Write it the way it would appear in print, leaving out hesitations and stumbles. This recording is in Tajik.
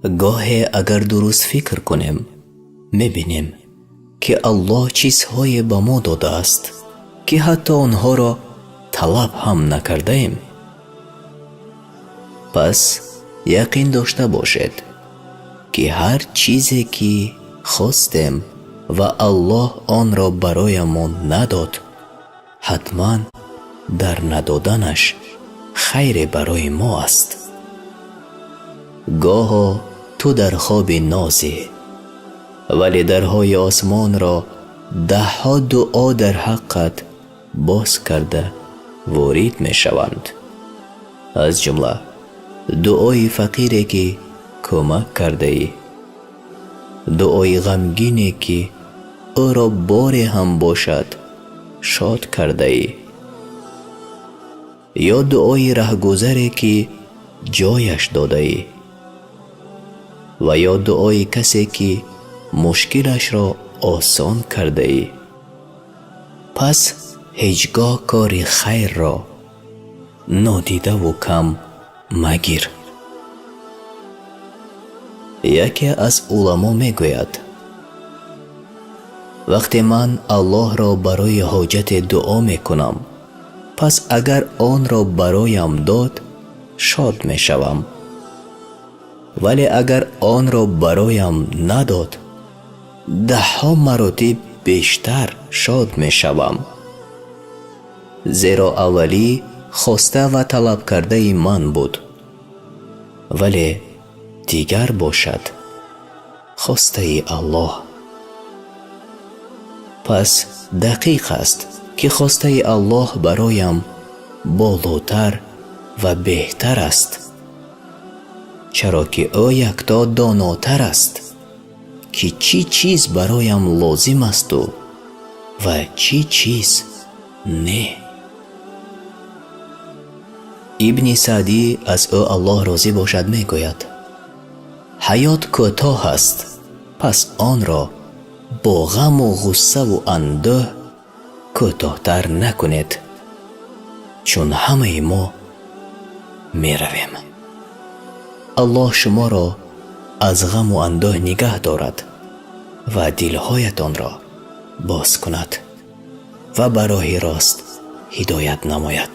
Гоҳе агар дуруст фикр кунем, мебинем, ки Аллоҳ чизҳое ба мо додааст, ки ҳатто онҳоро талаб ҳам накардаем. Пас яқин дошта бошед, ки ҳар чизе ки хостем ва Аллоҳ онро бароямон надод, ҳатман дар надоданаш хайре барои мо аст. Гоҳо ту дар хоби нозӣ, вале дарҳои осмонро даҳҳо дуо дар ҳаққат боз карда ворид мешаванд, аз ҷумла дуои фақире, ки кӯмак кардаӣ, дуои ғамгине, ки ӯро боре ҳам бошад шод кардаӣ, ё дуои раҳгузаре, ки ҷояш додаӣ, ва ё дуои касе, ки мушкилашро осон кардаӣ. Пас ҳеҷ гоҳ кори хайрро нодидаву кам магир. Яке аз уламо мегӯяд: вақте ман Аллоҳро барои ҳоҷате дуо мекунам, пас агар онро бароям дод, шод мешавам, вале агар онро бароям надод, даҳҳо маротиб бештар шод мешавам, зеро аввалӣ хоста ва талабкардаи ман буд, вале дигар бошад хостаи Аллоҳ. Пас дақиқ аст, ки хостаи Аллоҳ бароям болотар ва беҳтар аст, чаро ки ӯ якто донотар аст, ки чӣ чиз бароям лозим асту ва чӣ чиз не. Ибни Саъдӣ, аз ӯ Аллоҳ розӣ бошад, мегӯяд: ҳаёт кӯтоҳ аст, пас онро бо ғаму ғуссаву андӯҳ кӯтоҳтар накунед, чун ҳамаи мо меравем. Аллоҳ шуморо аз ғаму андӯҳ нигаҳ дорад ва дилҳоятонро боз кунад ва ба роҳи рост ҳидоят намояд.